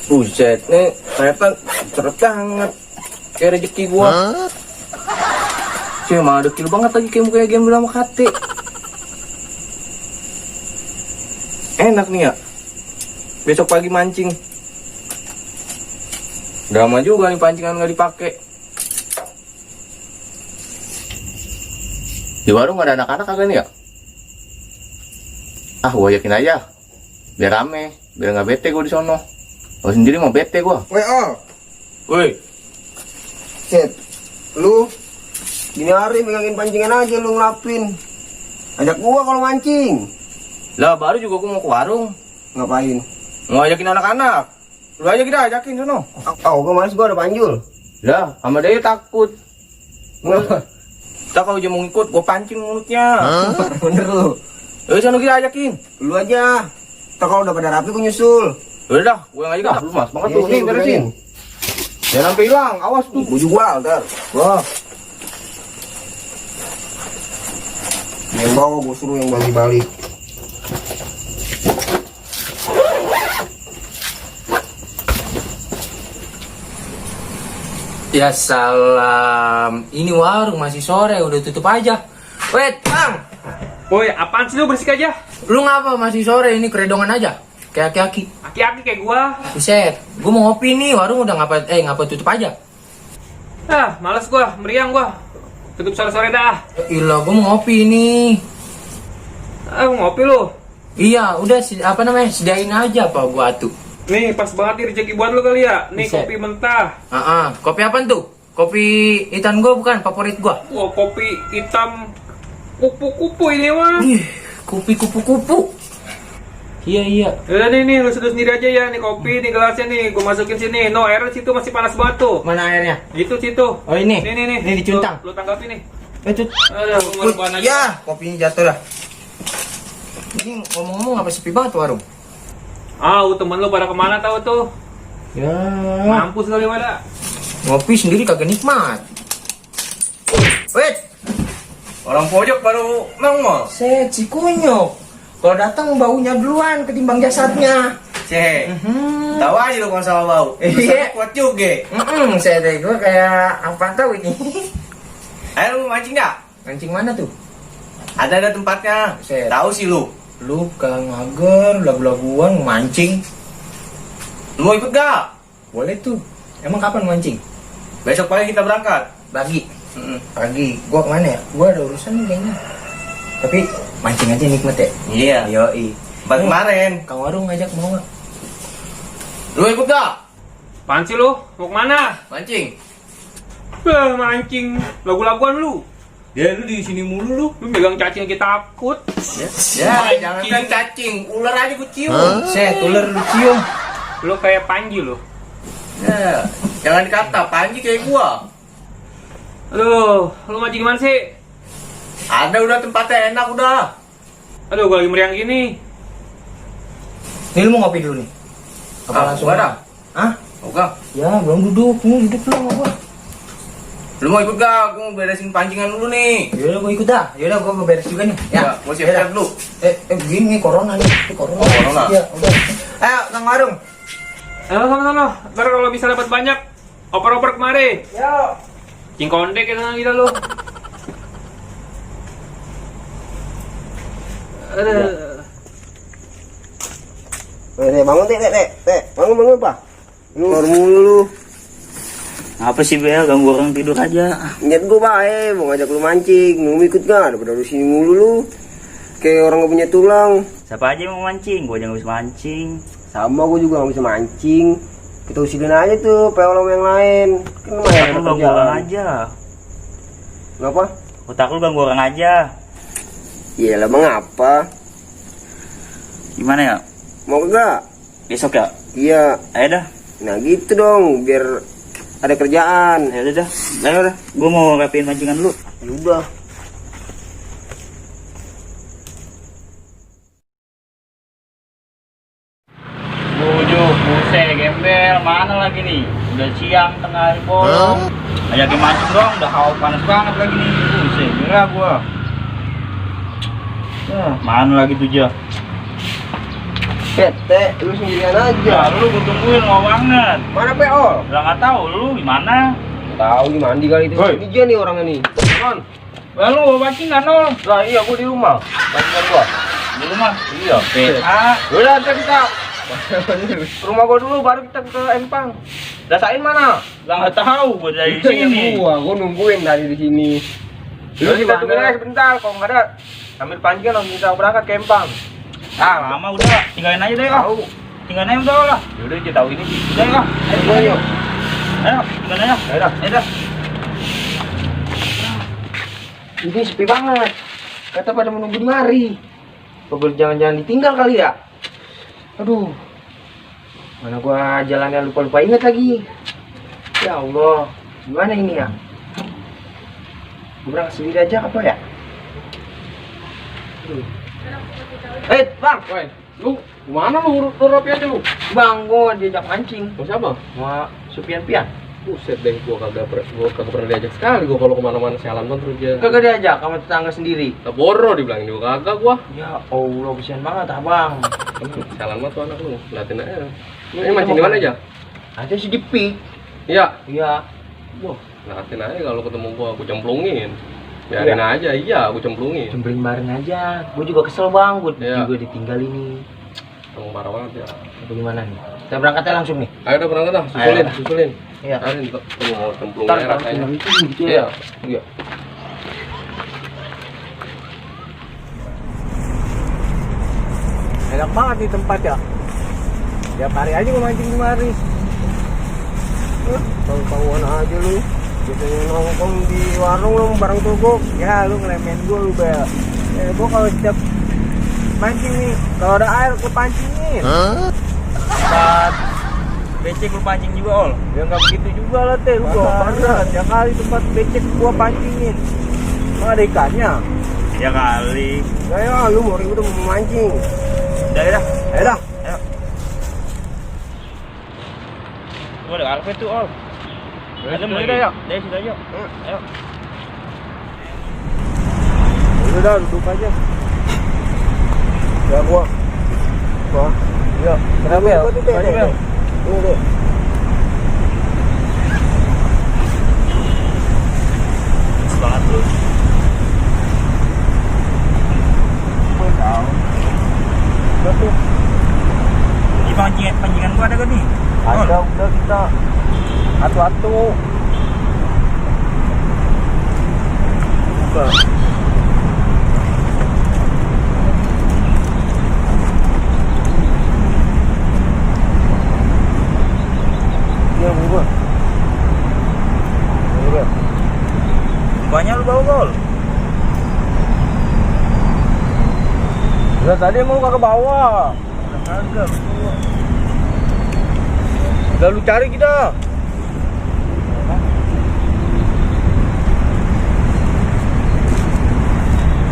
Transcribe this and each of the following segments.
Buset, nih ternyata seret banget. Kayak rezeki gua. Cuma ada dekil banget lagi kayak game sama KT. Enak nih ya. Besok pagi mancing. Udah lama juga nih pancingan nggak dipakai. Di warung ada anak-anak kagak nih ya? Ah, gua yakin aja. Biar rame, biar nggak bete gua di sono. Gua sendiri mau bete gua. Woi, Woi, Set, lu gini hari megangin pancingan aja lu ngelapin. Ajak gua kalau mancing. lah baru juga gua mau ke warung. Ngapain? Mau ajakin anak-anak. Lu aja kita ajakin sono. Gua males, gua ada panjul. Lah, sama dia takut. Ngapa? Tak kalau dia mau ngikut, gua pancing mulutnya. Bener lu. Sono kita ajakin. Lu aja. Tak kalau udah pada rapi gua nyusul. Udah dah, gua yang aja dah. Lu mas, banget Iya, tuh. Nih, iya, beresin. Jangan sampai hilang, awas tuh. Gua juga ntar. Wah, Yang bawa gua suruh yang balik-balik. Ya salam, ini warung masih sore, udah tutup aja. Wait, Bang, Woi, apaan sih lu bersih aja? lu ngapa masih sore ini keredongan aja? Kayak aki-aki. Aki-aki kayak gua. Buset, gua mau ngopi nih, warung udah ngapa tutup aja? Ah, males gua, meriang gua. Tutup sore-sore dah. Ilah, gua mau ngopi nih. Ah, mau ngopi lu. Iya, udah sediain aja apa gua tuh. Nih, pas banget nih rezeki buat lu kali ya. Nih, Buset. kopi mentah. Kopi apaan tuh? Kopi hitam gua bukan favorit gua. Wah, kopi hitam kupu-kupu ini mah. Ih, kopi kupu-kupu. Iya. Udah nih, lu seduh sendiri aja ya. Nih kopi, nih gelasnya nih, gua masukin sini. No, air situ masih panas banget tuh. Mana airnya? Gitu situ. Oh ini. Nih. Ini dicuntang. Lu tanggapi nih. Cut. Aduh, gua rebahan aja. Ya, kopinya jatuh dah. Ini ngomong-ngomong apa sepi banget warung? Temen lu pada kemana tahu tuh? Ya. Mampus kali pada. Ngopi sendiri kagak nikmat. Wait, orang pojok baru nongol. set si kunyuk. Kalau datang baunya duluan ketimbang jasadnya. Cek. Tahu aja lu kalau sama bau. Iya. Kuat juga. Saya deh gue kayak apa tahu ini. Ayo lu mancing dah. Mancing mana tuh? Ada tempatnya. Set. Tahu sih lu. Lu kalau ngager lagu-laguan mancing. Lu mau ikut gak? Boleh tuh. Emang kapan mancing? Besok pagi kita berangkat. Pagi. Pagi. Gua kemana ya? Gua ada urusan nih kayaknya. Tapi mancing aja nikmat ya. Iya. Yoi. Bang kemarin. Kang Warung ngajak mau nggak? Lu ikut gak? Apaan sih lu? Mau kemana? Mancing. Mancing. Lagu-laguan lu. Ya lu di sini mulu lu. Lu megang cacing kita takut. Ya, jangan kan cacing. Ular aja gua cium. Set ular lu cium. Lu kayak Panji lu. Ya, jangan dikata Panji kayak gua. Aduh, lu mancing gimana sih? Ada udah tempatnya enak udah. Aduh, gua lagi meriang gini. Nih lu mau ngopi dulu nih? Apa langsung? Gua dah. Hah? Oke. Ya belum duduk. Nih duduk dulu sama gua. Lu mau ikut gak? Gua mau beresin pancingan dulu nih. Yaudah gua ikut dah. Yaudah gua mau beres juga nih. Ya, gua siap-siap dulu. Begini corona nih. Corona. Oh, corona. Iya, udah. Ayo, Kang Warung. Ayo, sana. Ntar kalau bisa dapat banyak, oper-oper kemari. Yo. Cing kondek ya kita lu. Aduh. Bangun, Teh. Bangun, Pak. Lu mulu lu. Apa sih Bel, ganggu orang tidur aja. Ingat gua bae, mau ngajak lu mancing. Mau ikut gak? Daripada lu sini mulu lu. Kayak orang gak punya tulang. Siapa aja yang mau mancing, gua aja gak bisa mancing. Sama gua juga gak bisa mancing. Kita usilin aja tuh peolom yang lain. Kan lumayan Otak ada lu ganggu kerjaan. orang aja. Ngapa? Otak lu ganggu orang aja. Iya lah, mengapa? Gimana ya? Mau kagak? Besok ya? Iya. Ayo dah. Nah gitu dong, biar ada kerjaan. Ya udah dah. Ayo dah. Gua mau rapiin pancingan dulu. Ya udah. Buset, gembel. Mana lagi nih? Udah siang, tengah hari bolong. Ajakin mancing dong, udah hawa panas banget lagi nih. Buset, gerah gua. Mana lagi tuh, Ja? Bete, lu sendirian Ya, aja. lu gue tungguin lama banget. Mana PO? Udah nggak tahu lu gimana? Tahu di mandi kali itu. Woi. Ini dia nih orangnya nih. Kan? Lalu bawa bajingan nol. Lah iya gua di rumah. Bajingan gua. Di rumah. Iya. PA. Udah ntar kita ke rumah gua dulu baru kita ke Empang. Dasain mana? Lah nggak tahu gue dari sini. Gua nungguin dari di sini. Lu kita tungguin aja sebentar, kalau nggak ada ambil pancingan langsung kita berangkat ke Empang. Ah, lama udah. Tinggalin aja deh, Tahu. Tinggalin aja udah lah. Yaudah kita tahu ini sih. Udah lah. Ayo gua yuk. Ayo, tinggalin aja. Ayo dah. Ayo dah. Ini sepi banget. Kata pada menunggu di mari. Apa jangan-jangan ditinggal kali ya? Aduh. Mana gua jalannya lupa-lupa ingat lagi. Ya Allah. Gimana ini ya? Gua berangkat sendiri aja apa ya? Bang. Woi, lu gimana lu rapi aja lu? Bang, gua diajak mancing. Mau siapa? Sama Supian-pian. Buset deh, gua kagak pernah diajak sekali gua kalau kemana-mana sialan banget terus dia. Kagak diajak sama tetangga sendiri. Boro dibilangin juga kagak gua. Ya Allah, kesian banget abang. Sialan banget tuh anak lu, liatin aja. Ini mancing di mana aja? Ada si Jepik. Iya. Iya. Wah, liatin aja kalau ketemu gua cemplungin. Biarin aja, iya gua cemplungin. Cemplung bareng aja. Gue juga kesel bang, gue Iya. juga ditinggal ini. Emang parah banget ya. Bagaimana nih? Kita berangkatnya langsung nih. Ayo udah berangkat dah, Ayo. susulin. Iya. Ayo ntar lu mau cemplung Ntar aja kalau rasanya. tinggal itu gitu Iya. ya. Iya. Enak banget nih tempat ya. Tiap hari aja gue mancing kemari. Tahu-tahuan aja lu. Biasanya nongkrong di warung lu bareng togok. Ya lu ngelemen gue lu bel. Gue kalau setiap mancing nih, kalau ada air gue pancingin. Tempat becek lu pancing juga, Ol. Ya nggak begitu juga lah teh, lu bawa panas. Ya kali tempat becek gua pancingin. Emang ada ikannya? Ya kali. Ya lu mau ribut mau mancing. Udah ya dah. Ayo dah. Gua ada karpet tuh, Ol. Ada mau Udah ya. Dari situ aja. Ayo. Udah duduk aja. Ya gua. Ya. Kenapa ya? Ini deh. Banget lu. Betul. Ini pancingan gua ada gak nih? Ol. Ada udah kita. Atu-atu. Buka. Iya, gua. Udah. Banyak lu bawa, Ol. Udah tadi mau ke bawah. Kagak. Udah lu cari kita.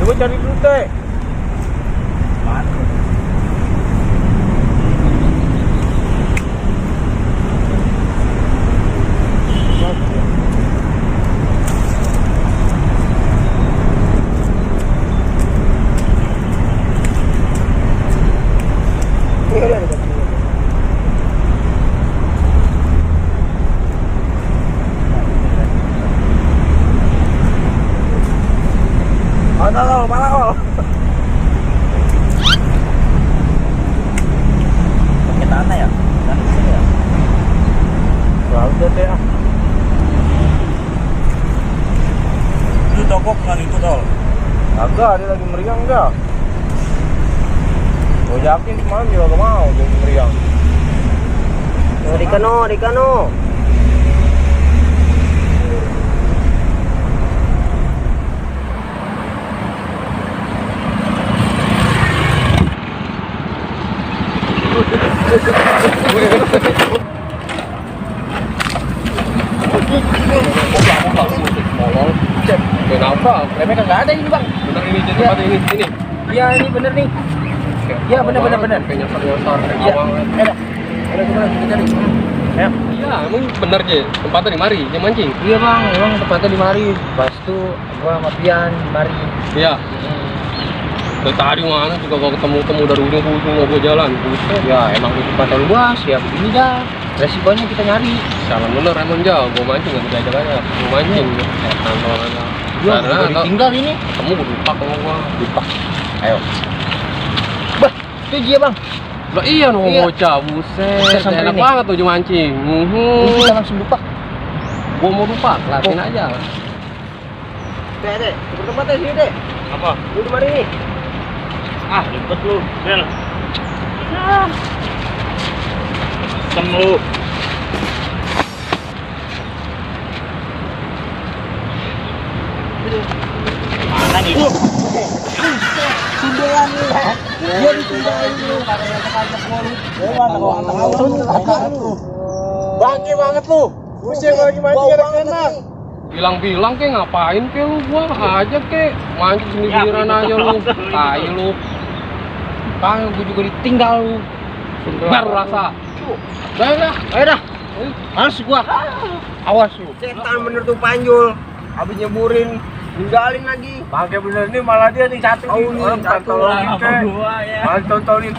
Coba cari dulu teh. Pakai tanah ya? Tanah sini ya? Udah teh. Lu tokok nggak ngikut, Ol. Agak, dia lagi meriang enggak? Gue yakin semalam juga gak mau dia meriang. Rikano. Molol. Cek, kenapa? Remnya kagak ada ini bang. Bener ini jadi tempat ini. Iya ini bener nih. Iya bener. Kayak nyasar. Iya. Ada gimana kita cari? Ya. Iya, emang bener Je, tempatnya di mari, dia mancing. Iya bang, emang tempatnya di mari. Pas itu gua sama Pian di mari. Iya. Dari tadi mana juga gak ketemu dari ujung ke ujung mau gue jalan. Buset. Ya emang itu kata luas ya begini dah. Resikonya kita nyari. Jalan bener emang jauh. Gue mancing gak diajak aja. Gue mancing. Yo, Karena udah ditinggal ini. ketemu gue dupak sama gue. Dupak. Ayo. Bah, itu dia bang. Lah iya no Iya. bocah, buset. Kita samperin Enak nih. banget tuh mancing. Ini kita langsung dupak. Gue mau dupak, latin aja. Dek, tempat sini deh. Apa? Lu di mari nih. Ah, ribet lu, Bel. Sem lu. Mana nih? Bangke banget lu. Buset lagi mancing enak-enak. Bilang-bilang kek ngapain kek lu, gua aja kek mancing sendirian aja lu. Tai lu. Bang, gua juga ditinggal lu. Baru rasa. Ayo dah. Males gua. Awas lu. Setan bener tuh Panjul. Habis nyeburin, ninggalin lagi. Bangke bener nih malah dia nih satu nih. Orang pantau lagi kek. Malah tontonin.